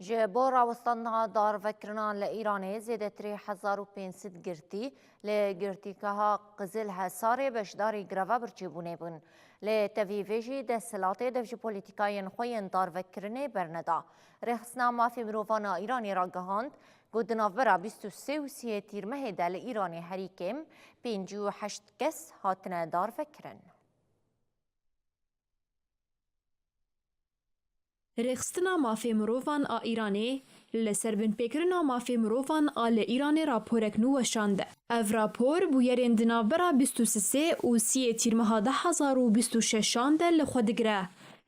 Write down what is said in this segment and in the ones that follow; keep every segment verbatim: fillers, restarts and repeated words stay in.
Ji bo rawestandina darvekirina li Îranê zêdetirî hezar û pênc sed girtî li girtîgeha Qizil Hesarê beşdarî greva birçîbûnê bûn. Lê tevî vê jî desthilatê dev ji polîtîkayên xwe yên darvekirinê berneda. Rêxistina Mafê Mirovan a Îranê ragihand ku di navbera bîst û sê û sîyê Tîrmehê de li Îranê herî kêm pêncî û heşt kes hatine darvekirin. Rêxistina Mafê Mirovan a Îranê li ser binpêkirina mafê mirovan a li Îranê raporek nû weşand. Ev rapor bûyerên di navbera bîst û sisê û sîyê Tîrmeha du hezar û bîst û şeşan de li xwe digire.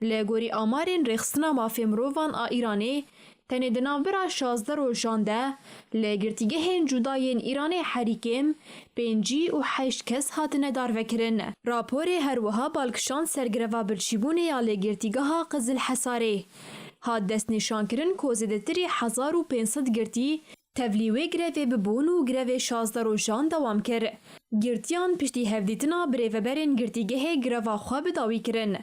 Li gorî amarên Rêxistina Mafê Mirovan a Îranê, tenê di navbera şazdeh rojan de li girtîgehên cuda yên Îranê herî kêm pêncî û heşt kes hatine darvekirin. Raporê her wiha bal kişand ser greva birçîbûnê ya li girtîgeha Qizil Hesarê. Hat destnîşankirin ku zêdetirî hezar û pênc sed girtî tevlî wê grevê bibûn û grevê şazdeh rojan dewam kir. Girtiyan piştî hevdîtina birêveberên girtîgehê greva xwe bi dawî kirin.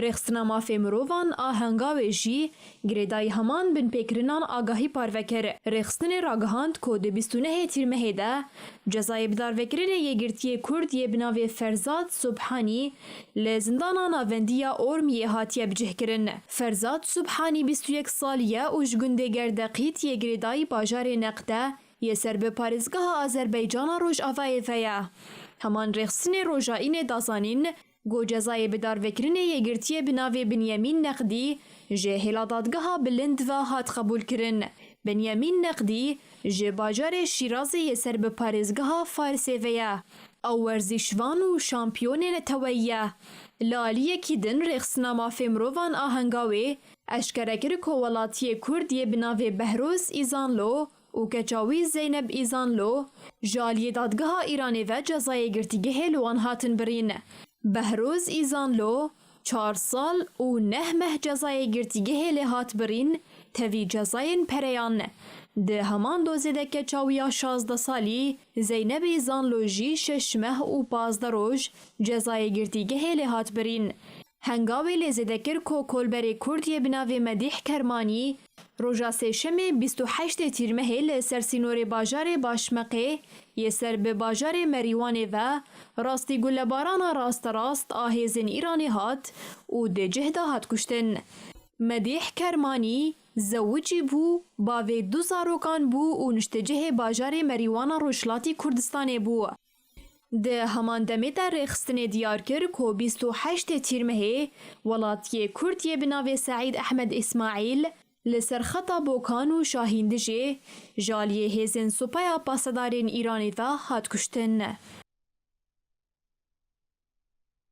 Rêxistina Mafê Mirovan a Hengawê jî girêdayî heman binpêkirinan agahî parve kir. Rêxistinê ragihand ku di bîst û nehê Tîrmehê de cezayê bidarvekirinê yê girtiyê Kurd yê bi navê Ferzad Subhanî li zindana navendî ya Ormiyê hatiye bicihkirin. Ferzad Subhanî bîst û yek salî ye û ji gundê Gerdeqît yê girêdayî bajarê Neqde yê ser bi parêzgeha Azerbaycana Rojavayê ve ye. Heman rêxistinê roja Înê da zanîn ku cezayê bidarvekirinê yê girtiyê bi navê Binyamîn Neqdî ji hêla dadgeha bilind ve hat qebûlkirin. Binyamîn Neqdî ji bajarê Şîrazê yê ser bi parêzgeha Farisê ve ye. Ew werzîşvan û şampiyonê neteweyî ye. Li aliyekî din Rêxistina Mafê Mirovan a Hengawê eşkere kir ku welatiyê Kurd yê bi navê Behroz Îzanlo û keça wî Zeyneb Îzanlo ji aliyê dadgeha Îranê ve cezayê girtîgehê li wan hatin birîn. Behroz Îzanlo çar sal û neh meh cezayê girtîgehê lê hat birîn, tevî cezayên pereyan. Di heman dozê de keça wî ya şazdeh salî Zeyneb Îzanlo jî şeş meh û pazdeh roj cezayê girtîgehê lê hat birîn. Hengawê lê zêde kir ku kolberê Kurd yê bi navê Medîh Kermanî roja Sêşemê bîst û heştê Tîrmehê li ser sînorê bajarê Başmeqê yê ser bi bajarê Merîwanê ve rastî gulebarana rasterast a hêzên Îranê hat û di cih de hat kuştin. Medîh Kermanî zewicî bû, bavê du zarokan bû û niştecihê bajarê Merîwana Rojhilatî Kurdistanê bû. Di heman demê de rêxistinê diyar kir ku bîst û heştê Tîrmehê welatiyê Kurd yê bi navê Seîd Ehmed Îsmaîl li ser xeta Bokan û Şahîndijê ji aliyê hêzên Supaya Pasedarên Îranê ve hat kuştin.